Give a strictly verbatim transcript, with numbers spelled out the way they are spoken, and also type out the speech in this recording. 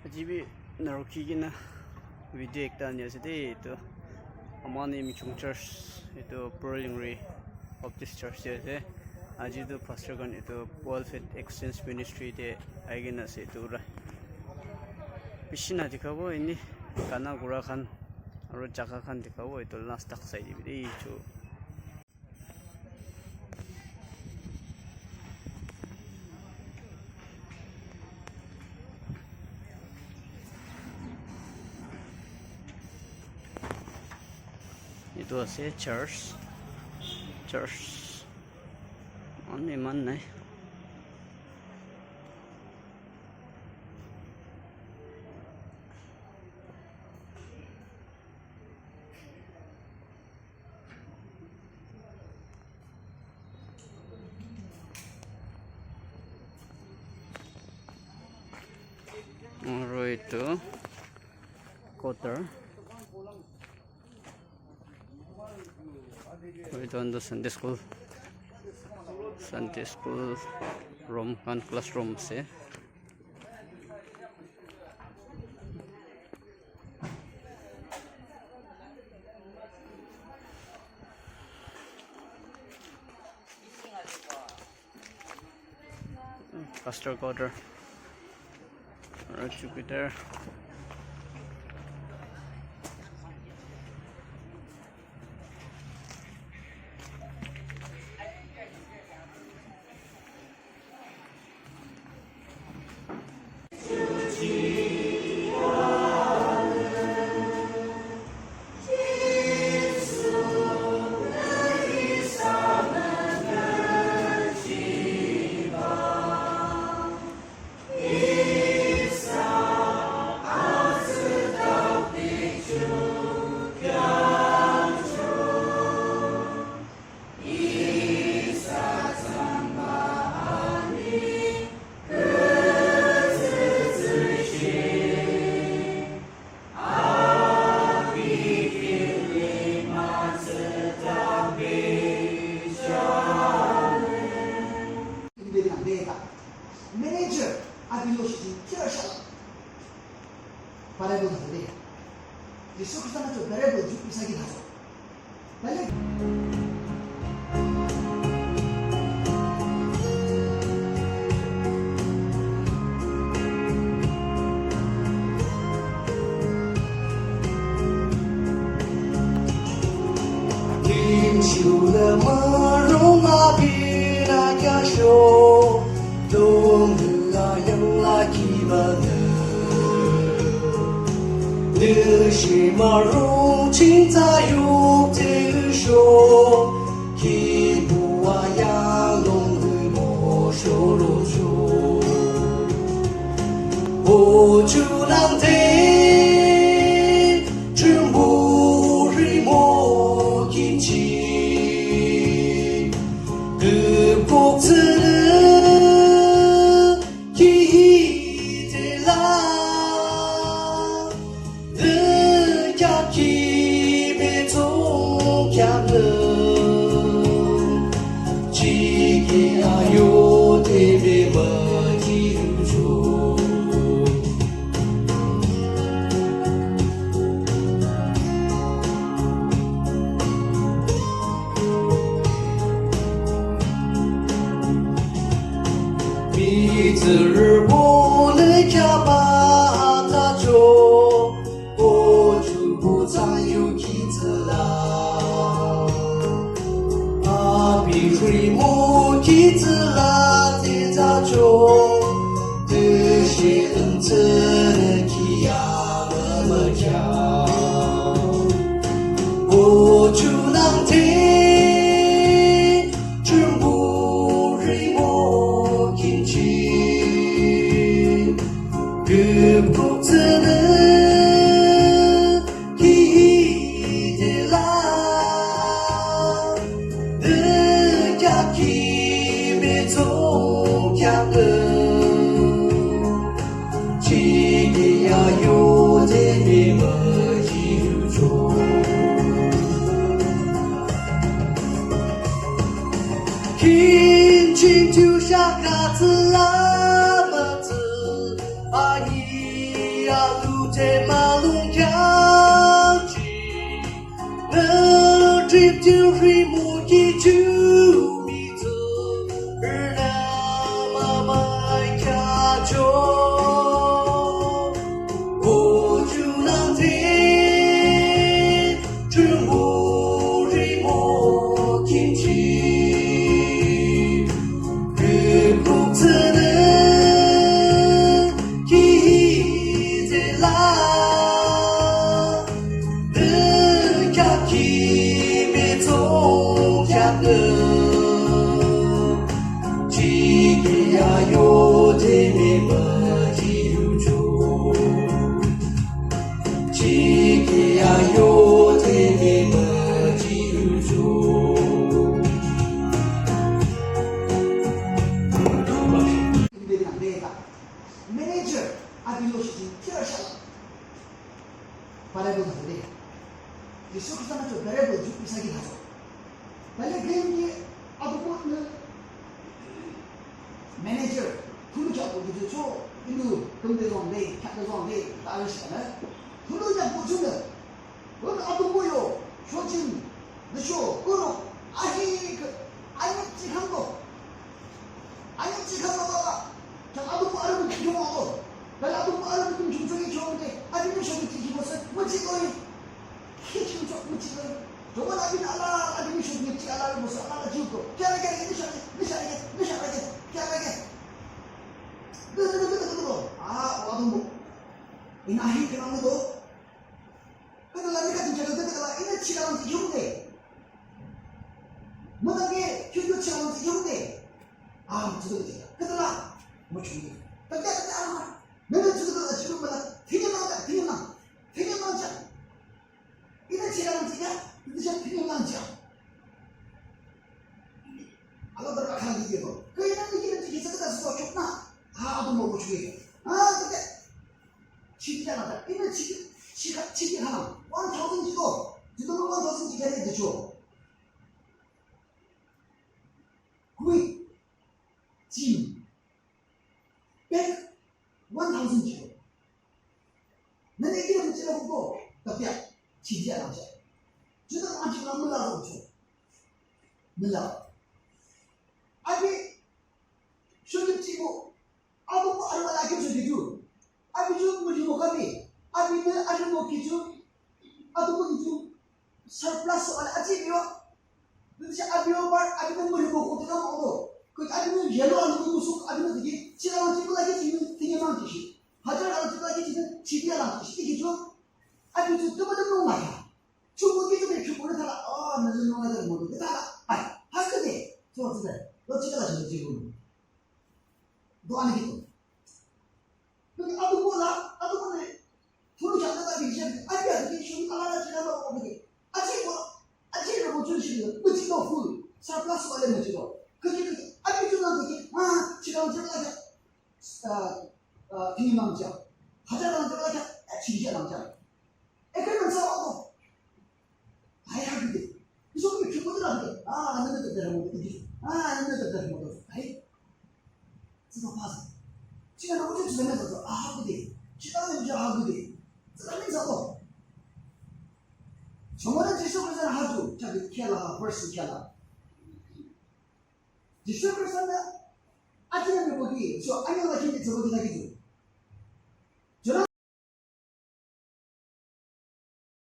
Ajibe narokhi kena video ekta ani ase de, etu Amani Michung Church, etu Purulengri Baptist Church de ase. Aji tu pastor khan etu World Faith Exchange Ministry de ahi kena ase etu ra. Bishi na dikhabo, eni gana gura khan aru jaga khan dikhabo, etu last tak sai dibi de etu. Etu ase church. Church. Manu eman nai. Aru etu quarter. Aru etu khan tu Sunday school, Sunday school room khan, classroom ase. Pastor quarter. Aru Jupiter. Manager, api lo shi kira sha. Parable na de. Jisu Khrista na cho parable ju isa ki na cho. Pale. Lim shu le marung a bi na kya sho. Dong la yang la ki ba ne. Lü shi marung ching za yu te lü sho. Ki bu wa yang long lü mo sho lo sho. O ju nang te, chun bu ri mo kin chi. Gü kok tsü lü. Ki hi te la, de kya ki me tong kya ne, chi ki a yo te me ma ki ru cho. Mihtsürübo nü khyaba tacho, kochubu tsang yu ki tsüla. Abi rimo ki tsüla te tacho, tüshe ün tsü ki ya mükya. O ju nang te, chun bu ri mo kin chi. Gü kok tsü lü ki hi te la. Dü kya ki me tong kya ne. Chi ki a yo te me ma ki yu cho. Kin chin tu sha ka tsü la ma tsü a ni Te malung kya chi, na trip tu ri mo ki ju mi tu, er na ma ma kya jo, ko ju na te, ju mo ri mo ki chi. Manager, api yo shi jing kira sha. Parable thsüde. Jisu Khrista nü cho parable ju isa ki thsücho. Tale game ki ato ko nü manager, thulu kya ko ju cho, inu, tum de zong de, kya de zong de, ta le sha nü. Thulu kya ko ju nü. Wün ato ko yo, shojin, nüsho, kuro, ahi, anyip chi khang ko. Anyip chi khang ko ba ba. Chang ato ko arü mu chi khang ko. Dale ato ko arü mu chi khang ko de. Api nüsho chi khang ko se, mu chi ko. Khi chi ko, mu chi ko. Joba api na ala, api nüsho chi ala mu se, ala chi ko. Kya la kya la, nüsho, nüsho, nüsho, kya la kya. Nü, nü, nü, nü, nü, nü. Ah, ato ko. Ina hi khang ko. Kata la ni ka jing chaka kata la, ina chika lang si yung de. Mata ke, kyu kyu chika lang si yung de. Ah, mu chudu de. Kata la, mu chudu. Kata kata ala. Nana chudu kata chudu mata. Tingin lang, tingin lang. Tingin lang cha. Ina chika lang si ya, ina chika tingin lang cha. Ala dara kala di ko. Kaya na ni kina chika sa kata sa chok na. Ah, ato mo ko chudu. Ah, kata. Chiki alangcha, ina chiki, chika, chiki halang, one thousand chiko, jito one thousand chiki hale jicho. Kui, jim, pek, one thousand chiko. Nane kira mchila kuko, tapia, chiki alangcha. Jito anchi lang mula rocho. Mula. Api, shuli chibo, Ato ko arü ala ki ju ki ju. Api ju mu ju mo kami. Api ne arü mo ki ju. Ato ko ki ju. Surplus so ala aji biwa. Nti api wa bar api ne mu ju mo ko tika mo do. Ko api ne yellow alu ko su api ne tiki. Chila mo tiki la ki tiki tiki mang ki shi. Hajar alu tiki la ki tiki tiki la ki shi tiki ju. Api ju tu mo de mo ma ya. Ju mo ki ju me ju mo de ta la. Oh, na ju mo na de mo de ta la. Ai, ha ke de. So tsi de. Lo tiki la ju de ju. Doa ni gitu. Tapi ato ko la, ato ko ne. Thulu chang na ta bi jen, api ato ki shun ala la chila lo ko ke. Aji ko, aji ro ko chun shi lo, mu chi lo full. Surplus wale mu chi lo. Ke ke ke, api chun na ke, ah, chi lang chi la ja. Ah, ah, tini mang ja. Hajar lang chi la ja, eh, chi ja lang ja. Eh, kan sa ko. Ai, ha gide. Iso ke chuko de la gide. Ah, nene de de mo de. Ah, nene de de mo de. Ai. Tsüta pa sa. Chika na uche chika na sa. Ah, ha gide. Chika na uche ha gide. Tsüta ni sa to. Chomara Jisu Khrista na ha ju. Cha de kya la, verse kya la. Jisu Khrista na, aji na mebo ki, so, anya la ki, so, ki na ki ju.